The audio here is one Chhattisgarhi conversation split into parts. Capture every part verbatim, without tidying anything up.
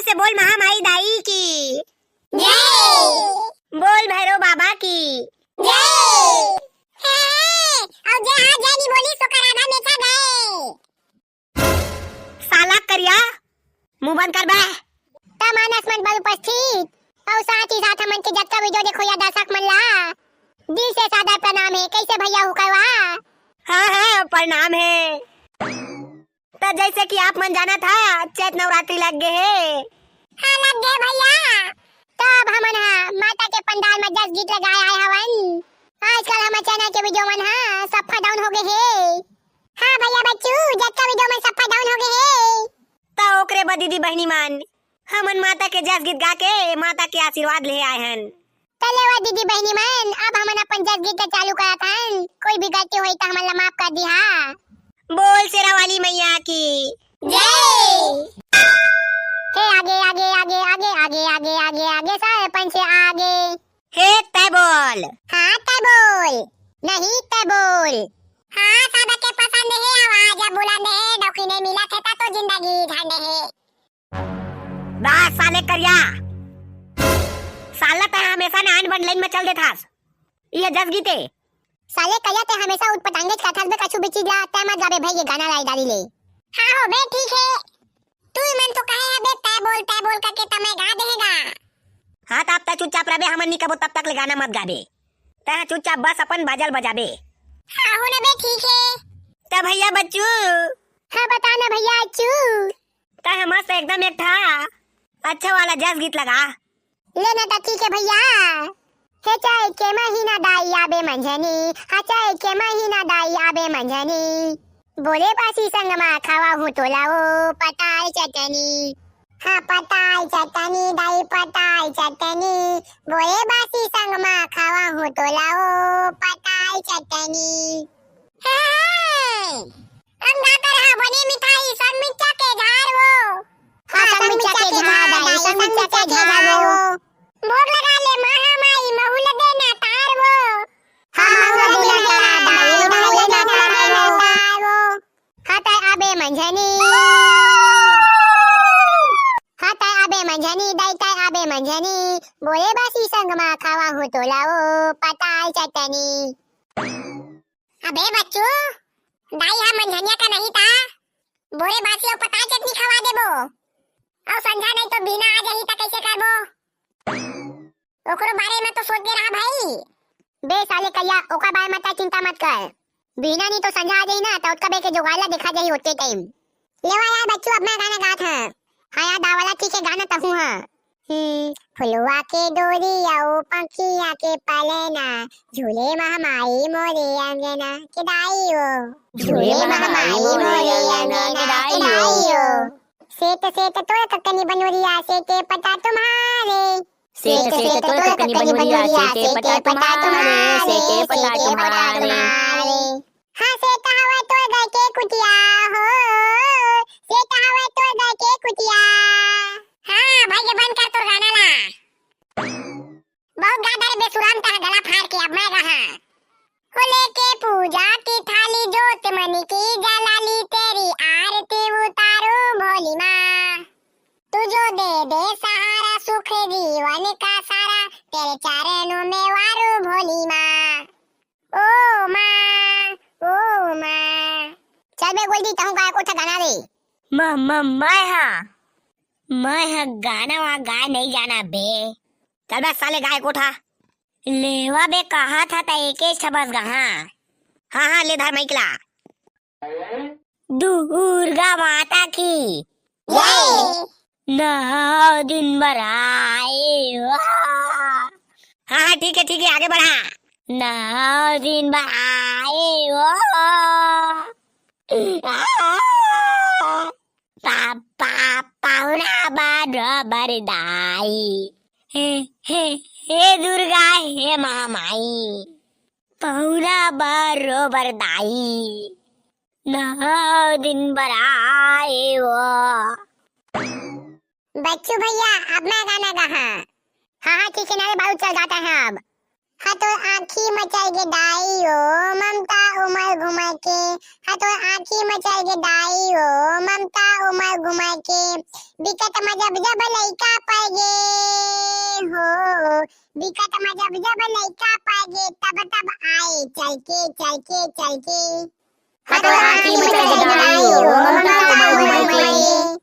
से बोल महामाई दाई की। जय। बोल भैरव बाबा की। जय। हे, हे, अउ जे हा जय नी बोलिस, ओकर आधा मेछा गए। साला करिया, मुंह बंद कर बे। त मानस मन बर उपस्थित अउ साथ ही साथ हमन के जतका video देखो या दर्शक मन ला, दिल से सादर प्रणाम हे। कैसे भैया हो कवा? हाँ, हाँ, प्रणाम हे। त जैसे कि आप मन जानत हा, चैत नवरात्रि लग गे हे। हाँ, लग गे भैया। त अब हमन हा माता के पंडाल में जस गीत लगाए आए हवन। आजकल हमर channel के video मन हा सफा down हो गे हे। हाँ भैया बच्चू, जतका video मन सफा down हो गे हे। त ओकरे बर दीदी बहिनी मन, हमन माता के जस गीत गा के माता के आशीर्वाद ले आए हन। त लेवा दीदी बहिनी मन, अब हमन अपन जस गीत ला चालू करत हन। कोई भी गलती होई त हमन ला माफ कर दिहा। बोल शेरा वाली मैया की जय। हे आगे, आगे, आगे, आगे, आगे, आगे, आगे, आगे, सरपंच आगे। हे तै बोल। हाँ, तै बोल। नहीं, तै बोल। हाँ, सबके पसंद हे आवाज, अब बुलंद हे, नौकरी नहीं मिला थे, त तो जिंदगी झंड हे। बस साले करिया, साला तै हमेशा ना अनबन line में चल देथास। ये जस गीते। साले करिया तै हमेशा उटपटांगेच करथास बे, कछु भी चीज ला तै मत गाबे भाई, ये गाना ला डाली ले। हाँ हो बे, ठीक हे। तू ही मन तो कहे हे बे, तै बोल, तै बोल करके त मैं गा देहेगा। हाँ, त अब तै चुपचाप रहबे, हमन नी कबो तब तक ले गाना मत गाबे। तै चुपचाप बस अपन बाजल बजाबे। हाँ हो ना बे, ठीक हे। त भैया बच्चू। हाँ, बता ना भैया अच्छू। तै मस्त एकदम एक ठा अच्छा वाला जस गीत लगा। ले ना त ठीक हे भैया। हे चैत के महीना दाई आबे मंझनी, हा चैत के महीना दाई आबे मंझनी। बोले बासी संग मा खवाहूँ तोला ओ पताल चटनी। हाँ पताल चटनी दाई पताल चटनी। बोले बासी संग मा खवाहूँ तोला ओ पताल चटनी। हे, हे। हम गाकर हा बने मिठाई, संग मिर्चा के झार वो। हाँ, संग मिर्चा के झार, दाई, संग मिर्चा के झार वो। भोग लगा ले महामाई, महू ल देना तार वो। हाँ, महू ल देना तार, दाई, महू ल देना तार वो। हाँ, तै आबे मंझनी। हाँ, तै आबे मंझनी, दाई, तै आबे मंझनी। बोले बासी संग मा खवाहूँ तोला ओ पताल चटनी। अबे बच्चू, दाई हा मंझनिया का नहीं ता, बोरे बासी अउ पताल चटनी खवा देबो। अउ संझा नहीं तो बिहना आ जाही ता कैसे करबो? ओकरो बारे में तो सोच के रहा भाई। बे साले करिया, ओकर बारे में तै चिंता मत कर। बिहना नहीं तो संझा आ जाही ना, त ओतका बेर के जुगाड़ ला देखा जाही ओतके time। लेवा यार बच्चू, अब मैं गाना गात हूँ। हाँ यार, दा वाला ठीक हे, गाना तहूँ हाँ। हम्म, फुलवा के डोरी अउ पंखिया के पलना, झूले महामाई मोरे अंगना के दाई ओ। झूले महामाई मोरे अंगना के दाई ओ। सेठ सेठ तोर ककनी बनोरिया, सेठ पता तुम्हारे। सेठ सेठ तोर ककनी बनोरिया, सेठ पता तुम्हारे, सेठ पता तुम्हारे। हाँ, सेठ हवय तोर घर के कुटिया हो, सेठ हवय तोर घर के कुटिया। हाँ, भाई के बंद कर तोर गाना ला। बहुत गा डारे बेसुराम तह गला फाड़ के, अब मैं गाहा। हो लेके पूजा की थाली जोत मन की जला ली, तेरी आरती उतारूं भोली माँ। तू जो दे दे सहारा सुख जीवन का सारा, तेरे चरणों में वारू भोली माँ। ओ माँ, ओ माँ। चल बे गोल्डी, तहूँ गाय कोठा गाना रे। म-, म-, मैं हा, मैं हा गाना वा गाय नहीं जाना बे। चल बे साले गाय कोठा। लेवा बे कहा था त एके छबस गा, हाँ। हाँ, हाँ, ले धर माइक ला। दुर्गा माता की जय। नौ दिन बर आए हो। हाँ, हाँ, ठीक है, ठीक है, आगे बढ़ा। नौ दिन बर आए हो। पा-, पा-, पाहुना बरोबर दाई। हे, हे, हे दुर्गा, हे महामाई। पहुना बरोबर दाई, नौ दिन बर आए वो। बच्चू भैया, अब मैं गाना गाहा। हाँ, हाँ, ठीक है ना रे बाबू, चल गाता है अब। हा तोर आँखी म चल गे दाई ओ ममता उमर घुमर के, हा तोर आँखी म चल गे दाई ओ ममता उमर घुमर के, बिकट म जब जब लइका पड़ गे हो, बिकट म जब जब लइका पड़ गे, तब तब आए चल के, चल के, चल के। हा तोर आँखी म चल गे दाई ओ ममता उमर घुमर के।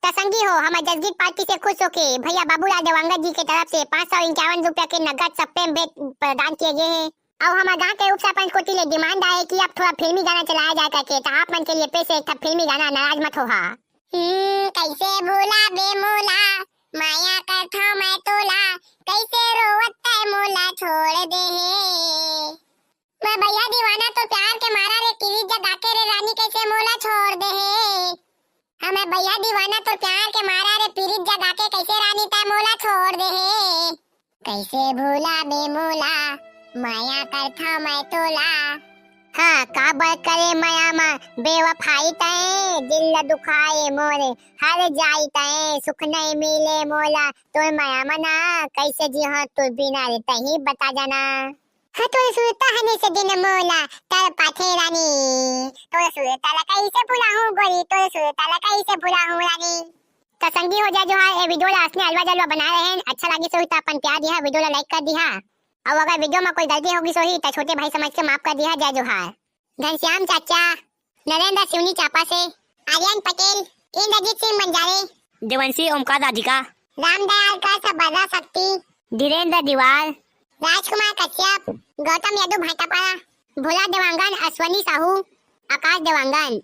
त संगी हो, हमर जसगीत पार्टी से खुश होके भैया बाबूलाल देवांगन जी के तरफ से पाँच सौ इक्यावन रुपया के नगद सप्रेम भेंट प्रदान किए गए हैं। अउ हमर गांव के उप सरपंच कोति ले डिमांड आए कि अब थोड़ा फिल्मी गाना चलाया जाए करके, त आप मन के लिए पेश है एक ठा फिल्मी गाना, नाराज मत होहा। हम्म, कैसे भूला बे मोला, माया करथौं मैं तोला, कैसे रोवत तै मोला छोड़ दे हे। मैं भैया दीवाना तोर प्यार के मारा रे, पीरित जगा के रे रानी कैसे मोला छोड़ दे हे। हाँ, मैं भैया दीवाना तोर प्यार के मारा रे, पीरित जगा के कैसे रानी तै मोला छोड़ दे हे। कैसे भूला बे मोला, माया करथौं मैं तोला। हाँ, काबर करे माया मा बेवफाई तै, दिल ला दुखाए मोरे हर जाई तै, सुख नहीं मिले मोला तोर माया मा ना, कैसे जीहौं तोर बिना रे तहीं बता जाना। हाँ, तोर सुरता हने से दिन मोला तड़पाथे रानी, तोर सुरता ला कैसे भुलाहूँ गोरी, तोर सुरता ला कैसे भुलाहूँ रानी। त संगी हो जय जोहार, ए वीडियो ला असने अलवा जलवा बनाए रहेन, अच्छा लागिस होही त अपन प्यार दिहा, वीडियो ला like कर दिहा, अउ अगर वीडियो मा कोई गलती होगिस होही त छोटे भाई समझ के माफ कर दिहा। जय जोहार। घनश्याम चाचा, नरेंद्र सिवनी चांपा से, आर्यन पटेल, इंद्रजीत सिंह बंजारे, देवंशी ओमकार राधिका, रामदयाल का सबर्रा शक्ति, धीरेंद्र दीवार, राजकुमार कश्यप, गौतम यदु भाटापारा, भोला देवांगन, अश्वनी साहू, आकाश देवांगन।